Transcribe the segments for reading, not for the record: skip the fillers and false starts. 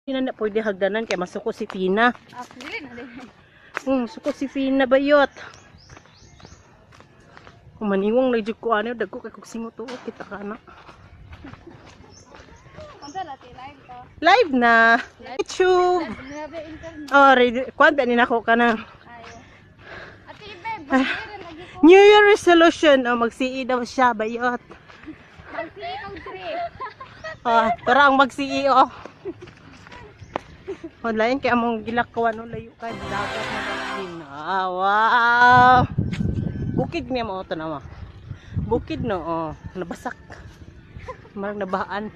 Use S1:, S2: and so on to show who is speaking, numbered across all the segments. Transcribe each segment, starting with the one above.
S1: Hindi na na pwede hagdanan kay masuko si Tina.
S2: Ah, dili na dili.
S1: Suko si Fina bayot. Kung maniwang na jud ko ano, dagko kay kog singot oh, kita ka na.
S2: Unsa na ti live to?
S1: Live na. YouTube.
S2: Grabe internet.
S1: Oh, ready. Kuan ba ni nako ka na.
S2: Ayo. Ate Ibe, basta lagi ko.
S1: New Year resolution, oh, mag-CE daw siya bayot.
S2: Magsi kog 3.
S1: Oh, tara ang mag-CE oh. Online kay among gilakawan oh, layo kay dagat na din. Ah, wow. Bukid niya mo to na mo. Bukid no oh, nabasak. Marag nabahaan.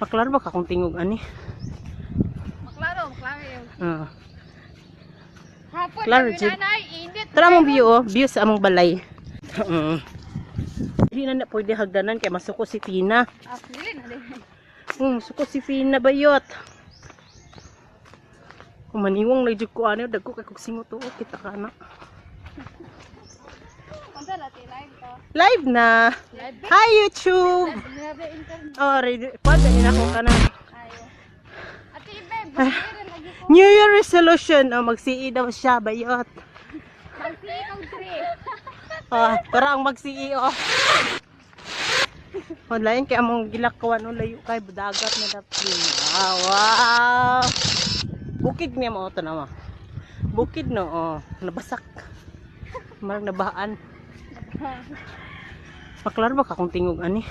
S1: Maklaro ba ka kung tingog ani?
S2: Maklaro, maklaro yun.
S1: Ah.
S2: Hapon,
S1: Klaro,
S2: sabi
S1: Jud.
S2: nanay, init.
S1: Tara mong view oh, view sa among balay. Oo. Hindi na na pwede hagdanan kay masuko si Tina.
S2: Ah, dili na dili.
S1: Suko si Fina bayot. Kung maniwang na jud ko ano, dagko kay kog singot oh, kita ka na.
S2: Unsa na ti live to?
S1: Live na.
S2: Live.
S1: Hi YouTube.
S2: Grabe internet.
S1: Oh, ready. Kuan ba ni nako ka na.
S2: Ayo. Ate Ibe, basta lagi ko.
S1: New Year resolution, oh, mag-CE daw siya bayot.
S2: Magsi kog 3.
S1: Oh, tara ang mag-CE oh. Online kay among gilakawan oh, layo kay dagat na dapin. Ah, wow. Bukid niya mo to na mo. Bukid no oh, nabasak. Marag nabahaan. Maklaro ba ka kung tingog ani?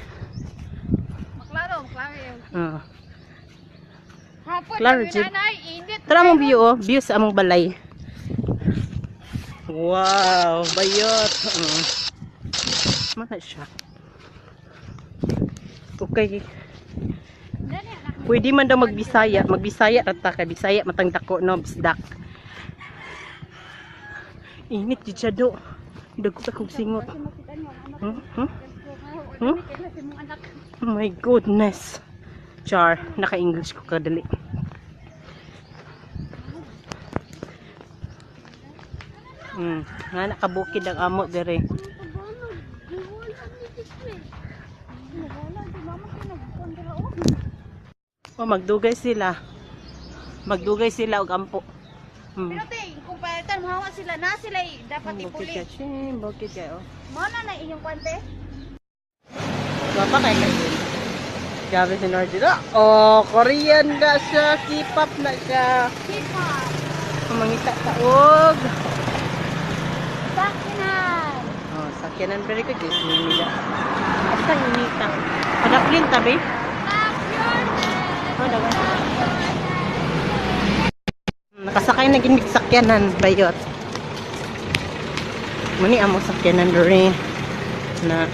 S2: Maklaro, maklaro yun.
S1: Ah.
S2: Hapon,
S1: Klaro,
S2: sabi
S1: Jud.
S2: nanay, init.
S1: Tara mong view oh, view sa among balay. Wow, bayot. Mana siya? Okay.
S2: Dali, anak.
S1: Pwede man daw magbisaya, magbisaya rata kay Bisaya matang dako no, bisdak. Init jud siya do. Dagko ka kog singot.
S2: Kasi makita niyo ang anak.
S1: Hmm? Hmm?
S2: Hmm?
S1: Hmm?
S2: Kasi mong anak.
S1: Oh my goodness. Char, naka-English ko kadali. Nga nakabukid ang amo dere. Oh, magdugay sila. Magdugay sila og ampo.
S2: Pero te, kung palitan mahawa sila na sila dapat
S1: Bukid
S2: ipuli.
S1: ka, ching, bukid kayo.
S2: Mao na na inyong kwante.
S1: Gwapa kay kayo. Grabe si Nordi. Oh, Korean na siya. K-pop na siya.
S2: K-pop.
S1: Pumangita ta og.
S2: Sakinan.
S1: Oh, sakyanan very good guys nila. Asa inita. Padaplin tabi. Oh, dagan. Nakasakay na gid sakyanan bayot. Muni amo sakyanan diri na.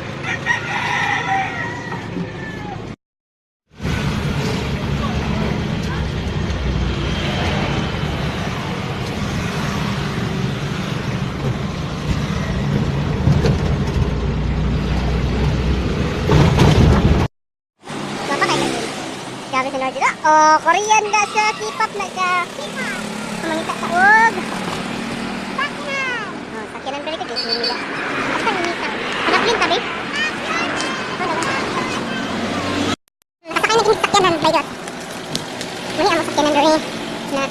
S3: Gwapa kay kayo. Grabe si Nordi. Oh, Korean na siya. K-pop na siya. K-pop. Pumangita sa og. Sakyanan. Oh, sakyanan very good guys nila. Asa inita. Padaplin tabi. Oh, dagan. Nakasakay na gid sakyanan bayot. Muni amo sakyanan diri na.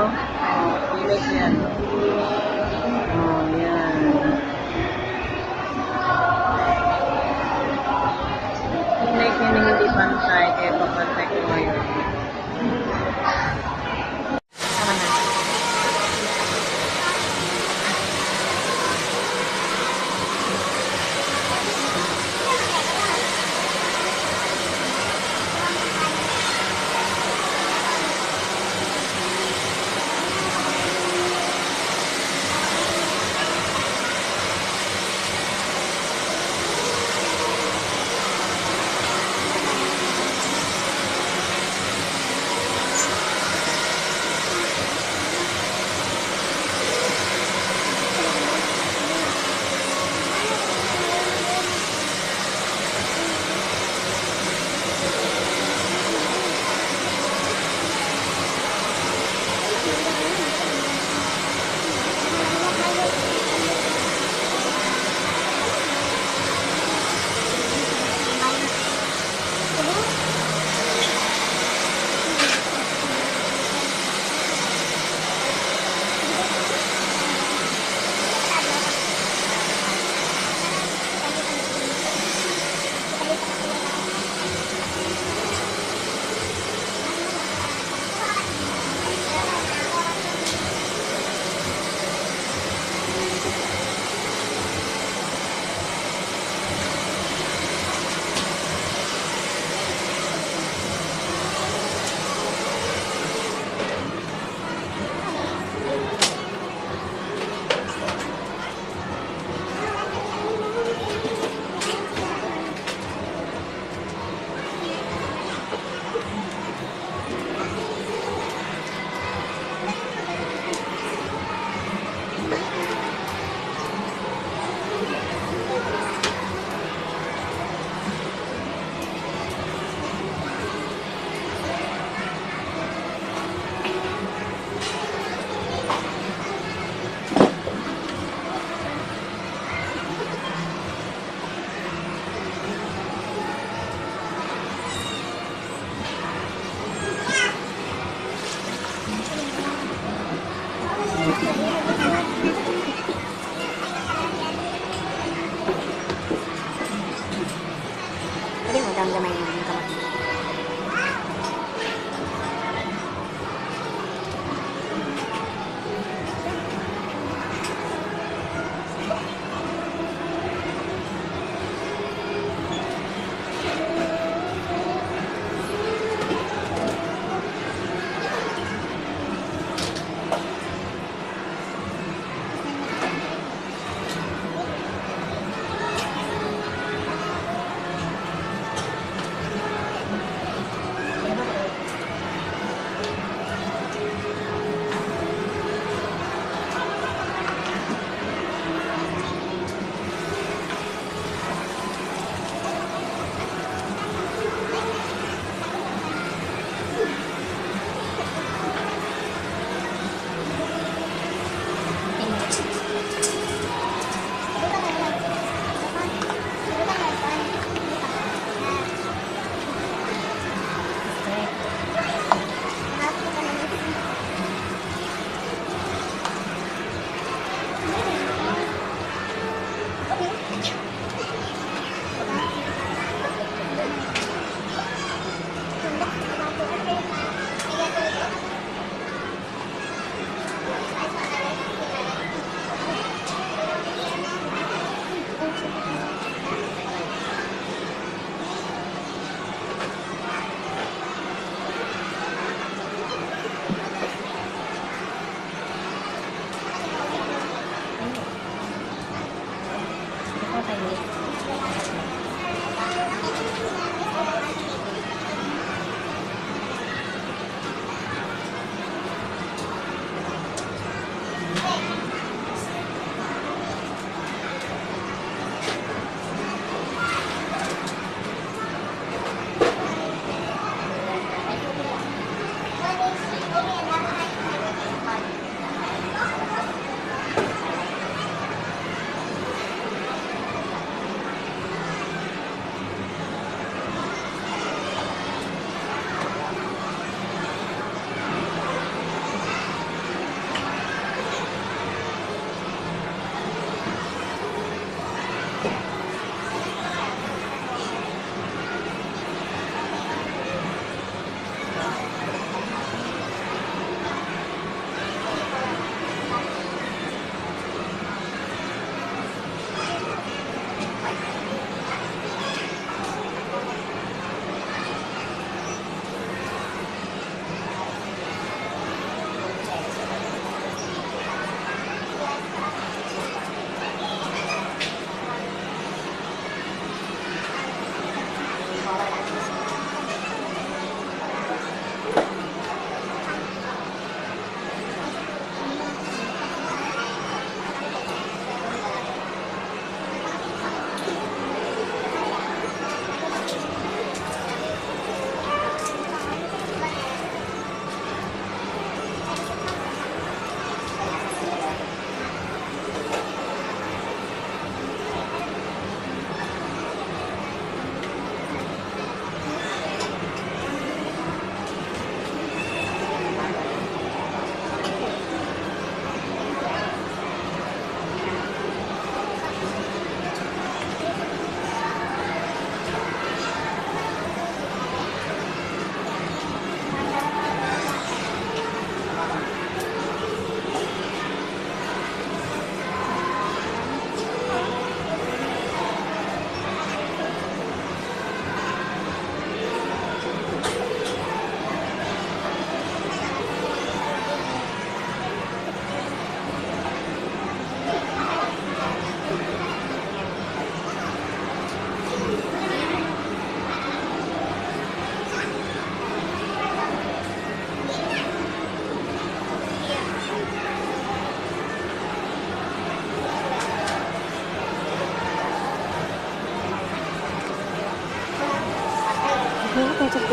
S1: oh. Oh, ilog yan. Oh, yan. Like yun yung hindi pantay, kaya papantay ko ngayon. Tama na.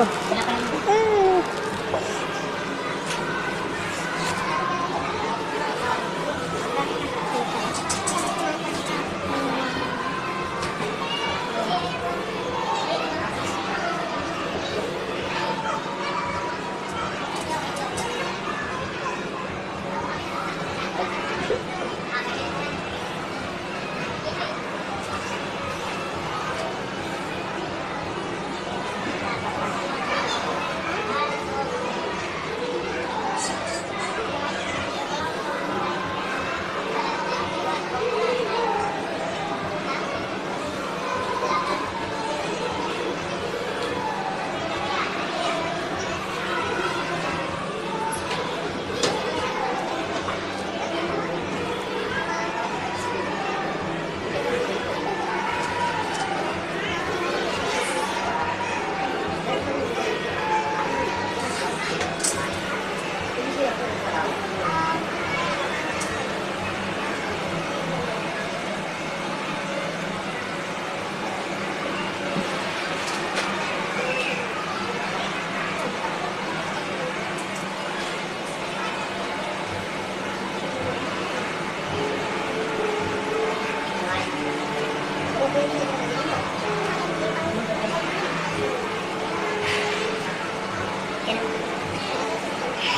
S1: Ko.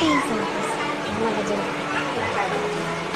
S3: Ay, sa wakas. Ay, mga dyan.